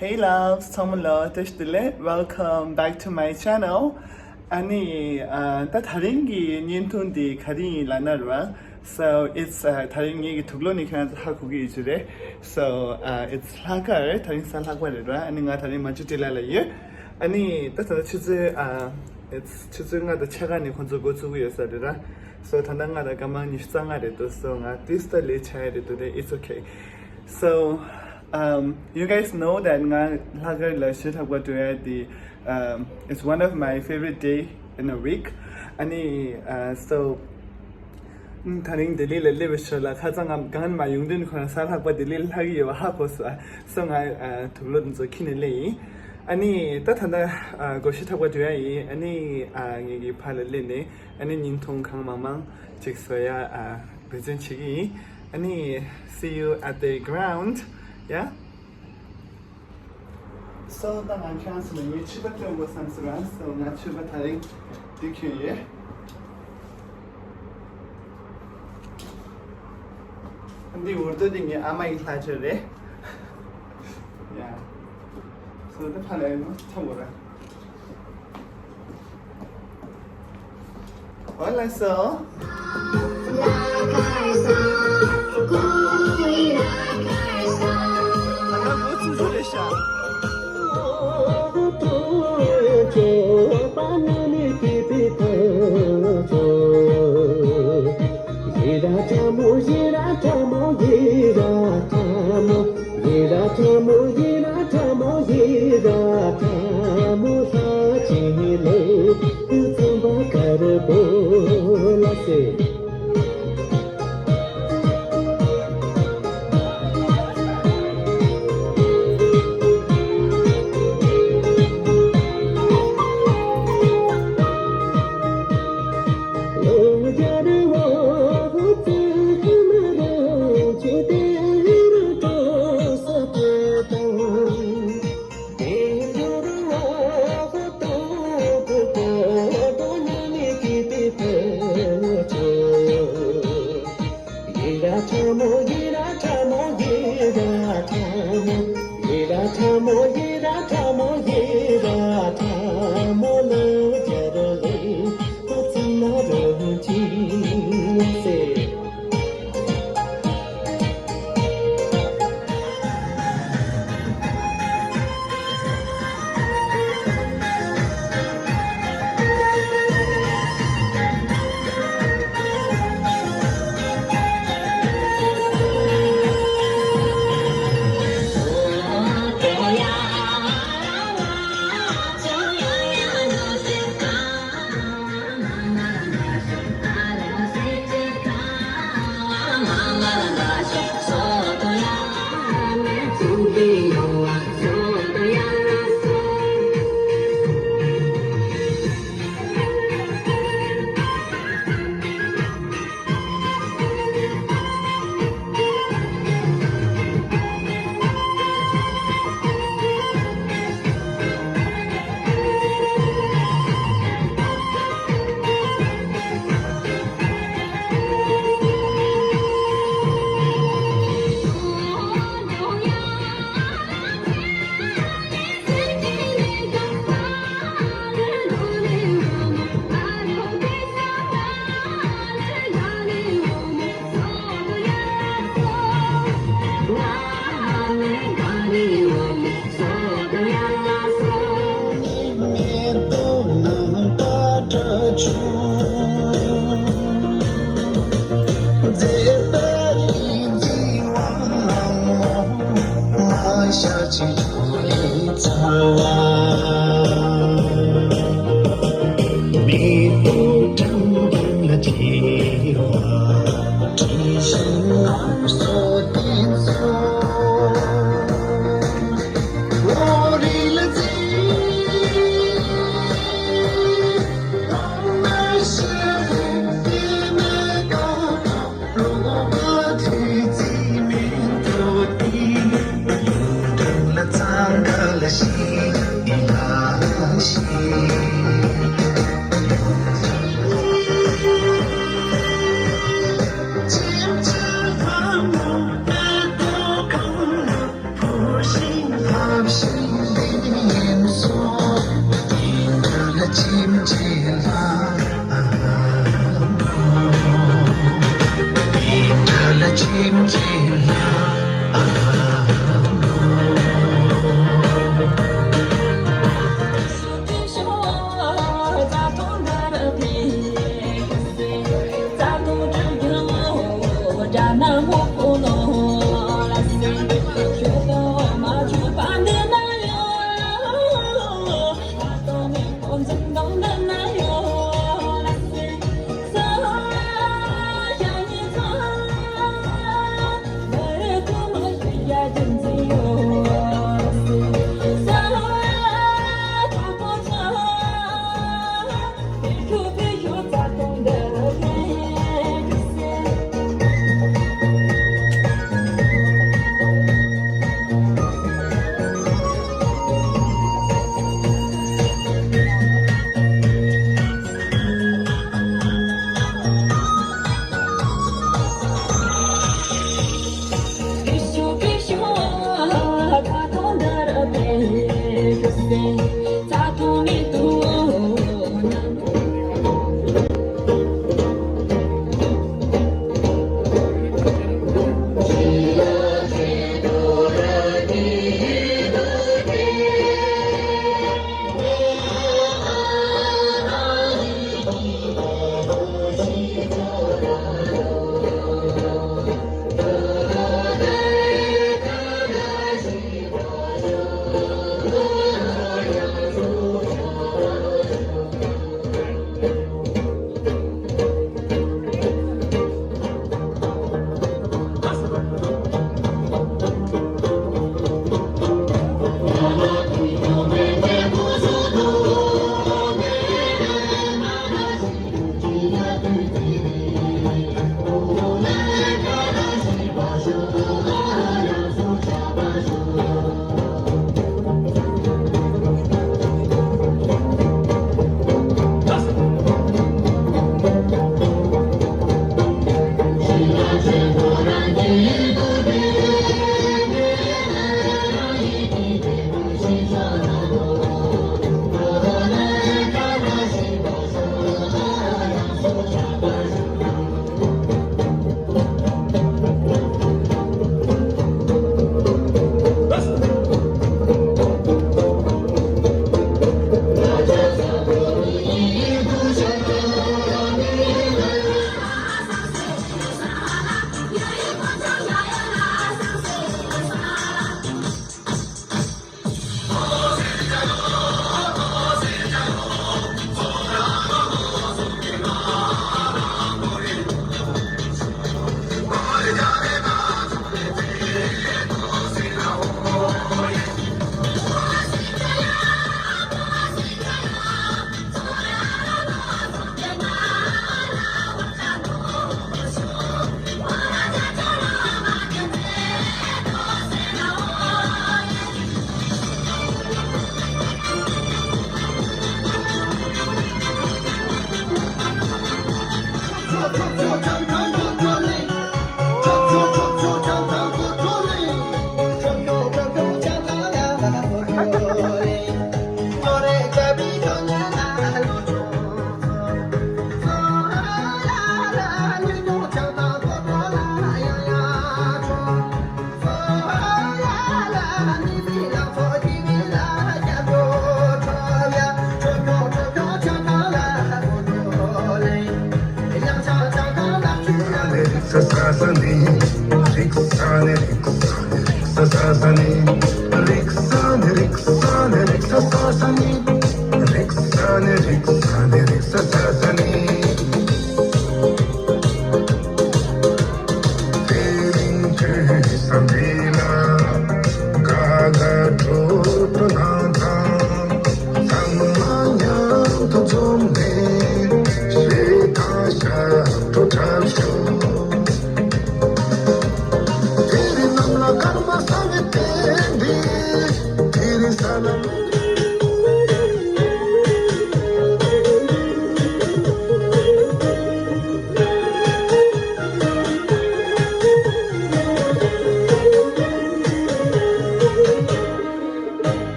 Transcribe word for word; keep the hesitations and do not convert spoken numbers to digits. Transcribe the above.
Hey loves, ཚང་མ་ལ་བཀྲ་ཤིས་བདེ་ལེགས། Welcome back to my channel. ཨ་ནི་ཨ་ད་དེ་རིང་གི་བརྙན་ཐུང་འདི་ག་རེ་ཡིན་ལབ་ན་ར། So it's uh, དེ་རིང་ངེད་ཀྱི་དུག་ལོག་ནི་ཁྱེད་རང་ཚོ་ཧ་གོ་གི་ཡོད་ཀྱི་རེད། So uh, it's ལྷག་དཀར། དེ་རིང་གཟའ་ལྷག་པ་རེད་ར། ཨ་ནི་ང་དེ་རིང་མ་ཅུ་ཊི་ལ་ལ་ཡོད། ཨ་ནི་ད་ད་ལྟ་ཆུ་ཚོད་uh, it's ཆུ་ཚོད་ལྔ་དང་ཕྱེད་ཀ་ནས་ཁོང་ཚོ་འགོ་ཚུགས་ཀྱི་ཡོད་ས་རེད་ར། So ད་ལྟ་ལྔ་དང་སྐར་མ་ཉི་ཤུ་རྩ་ལྔ་རེད་འདུག So ང་ཏོག་ཙམ་ལེཊ་ཆགས་ཡ་རེད་འདུག་དེ་it's okay. So um, you guys know that ང་ལྷག་དཀར་ལ་གཞིས་ཆགས་པ་འགྲོ་ཡ་དེ um, it's one of my favorite day in a week. ཨ་ནི uh, so དེ་རིང་ལྡི་ལི་ལ་སླེབས་པའི་ཞོར་ལ་ཁ་སང་ང་གང་མ་ཡོང་དུས་ཁོ་རང་གཟའ་ལྷག་པ་ལྡི་ལི་ལ་ལྷག་གི་ཡོད་པ་ཧ་གོ་སོང་། So ང་དུག་ལོག་འདི་ཚོ་འཁྱེར་ནས་སླེབས་ཡིན། ཨ་ནི་ད་ད་ལྟ་སྒོ་གཞིས་ཆགས་པ་འགྲོ་ཡ་ཡིན། ཨ་ནི་ངེད་ཀྱི་ཕ་ལ་སླེབས་ནས་ཨ་ནི་བརྙན་ཐུང་གང་མང་མང་ཅིག་བཟོ་ཡ་འབད་བརྩོན་བྱེད་ཀྱི་ཡིན། ཨ་ནི་see you at the ground. Yeah. So ད་ང་ཁྱེད་རང་ཚོ་ལ་ངའི་ཕྱུ་པ་སྟོན་དགོས་བསམ་སོང་ར། So ང་ཕྱུ་པ་དེ་རིང་འདི་གྱོན་ཡོད། འདི་འུར་རྡོ་འདི་ངའི་ཨ་མ་ཡི་ལྷ་ཆོས་རེད། Yeah. So ད་ཕ་ལ་ཡོང་ན་ཆ་མོ་ར། Hola, so.